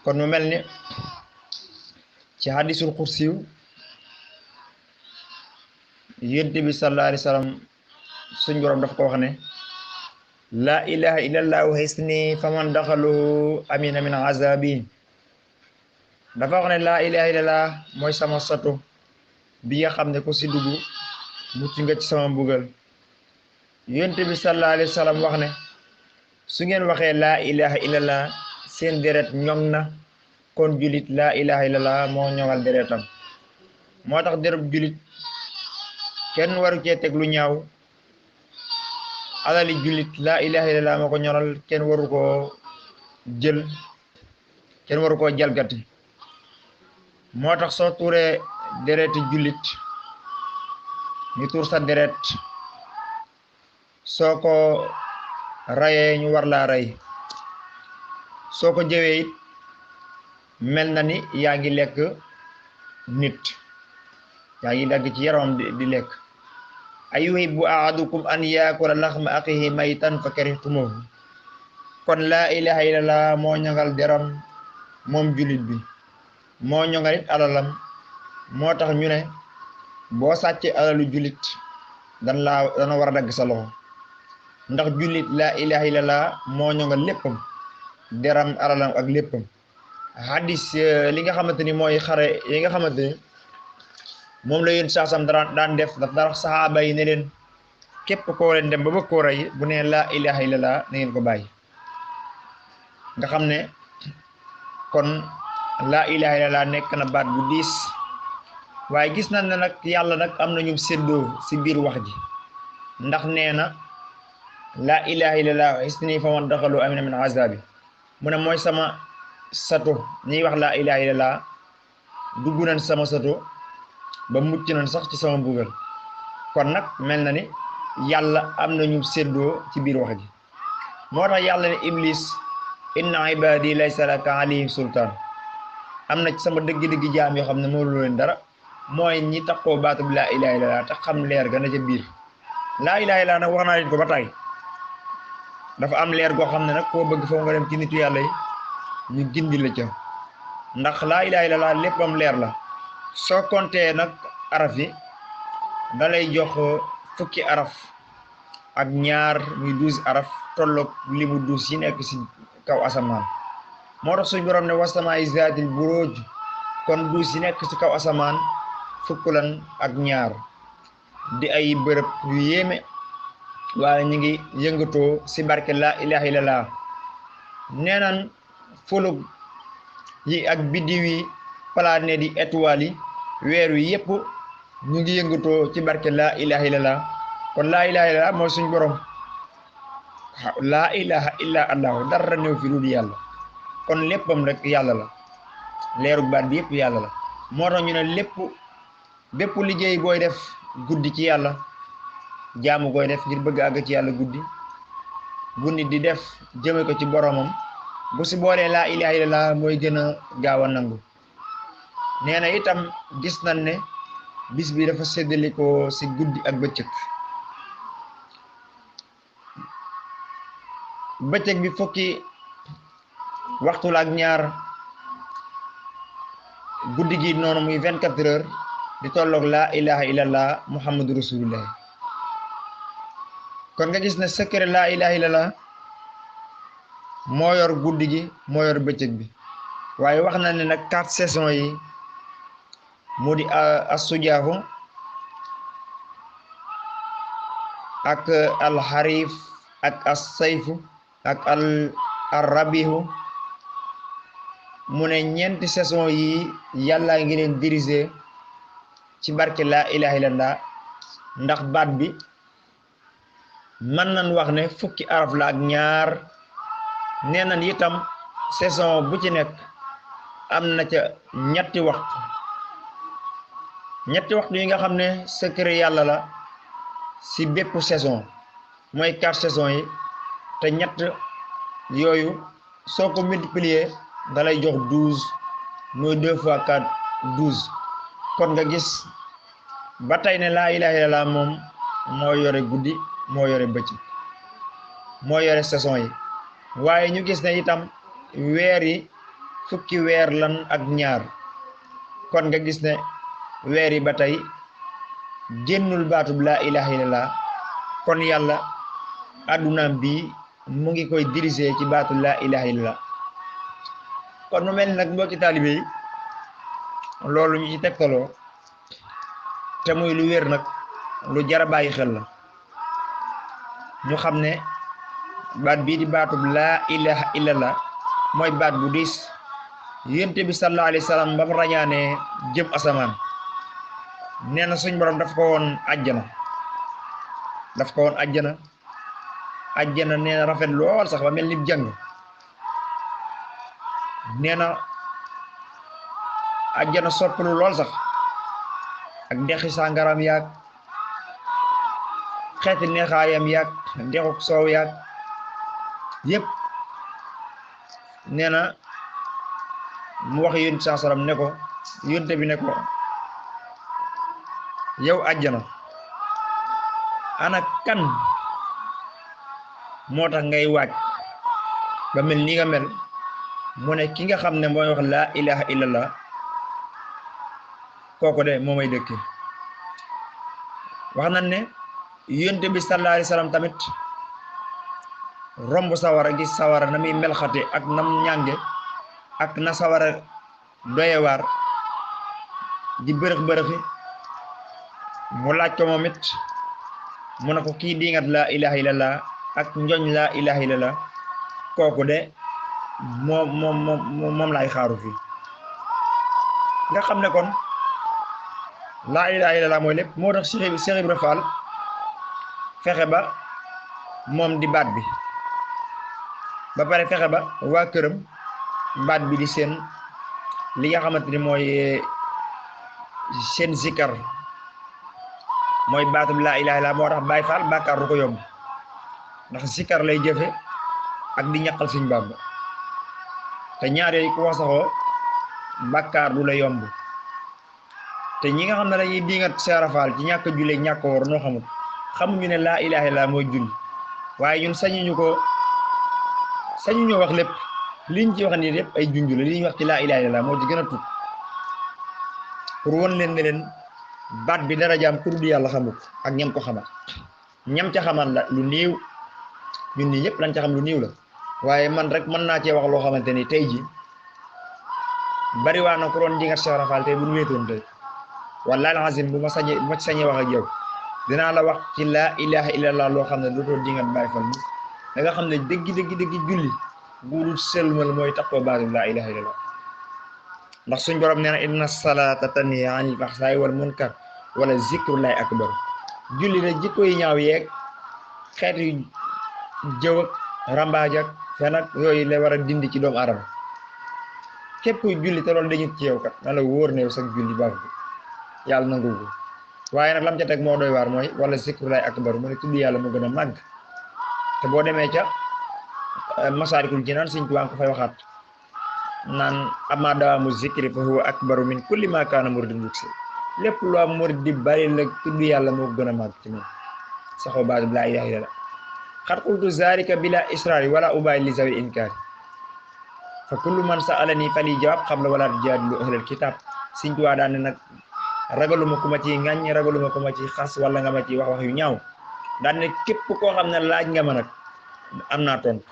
kon mu mel ni ci hadisul kursiw yonent bi sallallahu alayhi wa sallam suñ borom daf ko wax ne laa ilaha illallahu hisni faman daxalu amina min azabi dafa wax ne laa ilaha illallah mooy sama satu bi nga xam ne ku si dugg mucc nga ci sama mbugal yonent bi sallallahu alayhi wa sallam wax ne su ngeen waxee laa ilaha illallah seen deret ñoŋ na kon julit laa ilaha illallah moo ñoŋal deretam moo tax dereb julit kenn waru cee teg lu ñaaw alali julit laa ilaha illallah moo ko ñoŋal kenn waru koo jël kenn waru koo jalgati moo tax soo tuuree dereti julit ñu tuur sa deret soo ko rayee ñu war laa rey soo ko jëwee it mel na ni yaa ngi lekk nit yaa ngi dagg ci yaramam di lekk ayuhibbu ahadukum an yaakula laxma axihi maytan fa karihtumuhu kon laa ilaha illallah moo ñongal deram moom julit bi moo ñongal it alalam moo tax ñu ne boo sàccee alalu julit dana war a dagg sa loxo ndax julit laa ilaha illallah moo ñongal léppam deram alalam ak léppam hadis li nga xamante ni mooy xare yi nga xamante ni moom la yéen saasam daan def daf dara saxaaba yi ne leen képp koo leen dem ba bëgg koo rey bu ne laa ilaha illallah na ngeen ko bàyyi nga xam ne kon laa ilaha illallah nekk na baat bu diis waaye gis nañ ne nag yàlla nag am na ñu séddoo si biir wax ji ndax nee na laa ilaha illallah hisni faman daxalu amina min azabi mu ne mooy sama sato ñuy wax laa ilaha illallah dugg nañ sama sato ba mucc nañ sax ci sama mbugal kon nag mel na ni yàlla am na ñu séddoo ci biir wax ji moo tax yàlla ne iblis inna ibadi laysa laka alayhim sultaan am na ci sama dëgg-dëgg jaam yoo xam ne moo lu leen dara mooy ñi taxoo baatu bi laa ilaha illallah te xam leer ga na ca biir laa ilaha illallah nag wax naa leen ko ba tey dafa am leer goo xam ne nag koo bëgg foofu nga dem ci nitu yàlla yi ñu gindi la ca ndax laa ilaha illallah lépp am leer la soo compter nag araf yi da lay jox fukki araf ak ñaar muy 12 araf tolloog limu 12 yi nekk ci kaw asamaan moo tax suñu borom ne wasamaa'i zaatil buruuj kon 12 yi nekk ci kaw asamaan fukk lan ak ñaar di ay bërëb yu yéeme waaye ñu ngi yëngatoo ci barke laa ilaha illallah nee nan fulug yi ak biddiw yi planètes yi étoiles yi weer wi yépp ñu ngi yëngatoo ci barke laa ilaha illallah kon laa ilaha illallah mooy suñ borom laa ilaha illa allahu dara néew fi lu di yàlla kon léppam rek yàlla la leeru baat bi yépp yàlla la moo tax ñu ne bépp liggéey booy def guddi ci yàlla jaamu koy def ngir bëgg àgg ci yàlla guddi bu nit di def jëme ko ci boromam bu si boolee laa ilaha illallah mooy gën a gaaw a nangu nee na itam gis nañ ne bis bi dafa séddali ko si guddi ak bëccëg bëccëg bi fukki waxtu la ak ñaar guddi gi noonu muy 24 heures di tolloog laa ilaha illallah muhammadu rasulullah kon nga gis ne secret laa ilaha illallah moo yor guddi gi moo yor bëccëg bi waaye wax na ne nag 4 saisons yi mu di as-sujaahu ak al-xarif ak as-sayfu ak al-rabihu mu ne ñeenti saison yi yàlla ngi leen diriger ci barke laa ilaha illallah ndax baat bi mën nañ wax ne fukki araf la ak ñaar nee nañ itam saison bu ci nekk am na ca ñetti waxtu yi nga xam ne secret yàlla la si bépp saison mooy 4 saisons yi te ñett yooyu soo ko multiplier da lay jox 12 mooy 2 fois 4 12 kon nga gis ba tey ne laa ilaha illallah moom moo yore guddi moo yore bëccëg moo yore saison yi waaye ñu gis ne itam weer yi fukki weer lan ak ñaar kon nga gis ne weer yi ba tey génnul baatub laa ilaha illallah kon yàlla addunaam bi mu ngi koy diriger ci baatu laa ilaha illallah kon mu mel ni nag mbokki taalibe yi loolu ñu ci tegtaloo te muy lu wér nag lu jara bàyyi xel la ñu xam ne baat bii di baatub laa ilaha illallah mooy baat bu diis yonent bi sallallahu alayhi wa sallam ba mu rañaanee jëm asamaan nee na suñ borom daf ko woon àjjana nee na rafet lool sax ba mel ni jàng nee na àjjana soppalu lool sax ak dexi sàngaram yaag xeeti neexaayam yaag dexuk soow yaag yépp nee na mu wax yonent saa salaam ne ko yonent bi ne ko yow àjjana ana kan moo tax ngay waaj ba mel ni nga mel mu ne ki nga xam ne mooy wax laa ilaha illallah kooku de moo may dëkk wax nañ ne yonent bi sallallahu alayhi wasallam tamit romb sawara gis sawara na muy melxate ak nam ñànge ak na sawara doyewaar di bërëx-bërëxi mu laaj ko moom it mu ne ko kii dingat laa ilaha illallah ak njoñ laa ilaha illallah kooku de moom laay xaaru fii nga xam ne kon laa ilaha illallah mooy lépp moo tax Cheikh Ibra Fall fexe ba moom di baat bi ba pare fexe ba waa këram baat bi di seen li nga xamante ni mooy seen zikar mooy baatub laa ilaha illallah moo tax Baay Faal bàkkaar du ko yomb ndax zikar lay jëfe ak di ñaqal Sëñ Bàmba te ñaar yooyu ku wax saxoo bàkkaar du la yomb te ñi nga xam ne dañuy dingat Seera Faal ci ñàkk julli ñàkk woor noo xamuñu ne laa ilaha illallah mooy julli waaye ñun sañuñu wax lépp liñ ci wax nii lépp ay junj la li ñu wax ci laa ilaha illallah moo ci gën a tut pour won leen ne leen baat bi dara jaam tur di yàlla xamut ak ñam ko xamal ñam ca xamal la lu néew ñun nii ñëpp lañ ca xam lu néew la waaye man rek mën naa cee wax loo xamante ni tey ji bari waa na ku doon dingat Seera Faal tey bu ñu wéetoon tey wallahi alazim bu ma ci sañee wax ak yow dinaa la wax ci laa ilaha illallah loo xam ne dootoo dingat Baay Faal da nga xam ne dëgg julli guurul sëlmal mooy taxoo baatu laa ilaha illallah ndax suñ borom nee na inna salaata tanhi anil fahsaa'i wal munkar wala zikrullahi akbar julli la jikko yi ñaaw yeeg xeet yu jëw ak rambaaj ak fen ak yooyu la war a dindi ci doomu aadama képp kuy julli te loolu dañu ci yow kat na la wóor ne yow sax julli baaxul yàlla nangu ko waaye nag lam ca teg moo doy waar mooy wala zikrullahi akbar mu ne tudd yàlla moo gën a màgg te boo demee ca Masaalikul Jinaan Sëñ Tuubaa ko fay waxaat naan amma dawaamu zikri fa huwa akbaru min kulli ma kaana muridun yuksi lépp lu am murid di bari la tudd yàlla moo gën a màgg ci moom saxoo baatu laa ilaaha illallah xat qultu zaalika bila israari wala ubaali li zawil inkaari fa kullu man sa'alani fali jawaab qabla wala tujaadilu ahlal kitaab Sëñ Tuubaa daan ne nag ragaluma ku ma ci ŋàññ ragaluma ku ma ci xas wala nga ma ci wax yu ñaaw daan ne képp koo xam ne laaj nga ma nag am naa tontu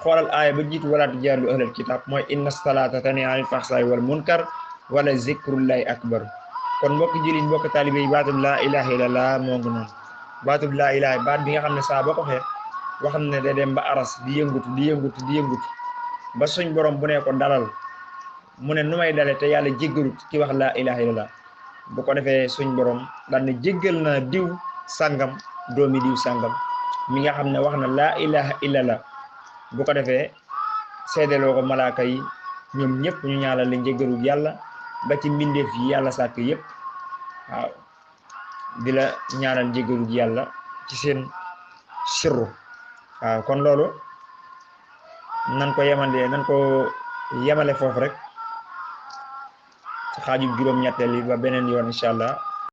xoolal aaya ba jiitu wala tujaadilu ahlal kitaab mooy inna salaata tanhaa anil fahsaa'i wal munkar wala zikrullahi akbar kon mbokki jullit mbokki taalibe yi baatub laa ilaha illallah moo ngi noonu baatub laa ilaha baat bi nga xam ne saa boo ko xee boo xam ne day dem ba aras di yëngutu ba suñ borom bu ne ko dalal mu ne nu may dale te yàlla jéggalut ci wax laa ilaha illallah bu ko defee suñ borom daal ne jéggal na diw sàngam doomi diw sàngam mi nga xam ne wax na laa ilaha illallah bu ko defee seedeloo ko malaaka yi ñoom ñëpp ñu ñaanal leen jéggalul yàlla ba ci mbindeef yi yàlla sàkk yëpp waaw di la ñaanal jéggalul yàlla ci seen sirru waaw kon loolu nan ko yemale foofu rek xaaju juróom-ñetteel yi ba beneen yoon incha allah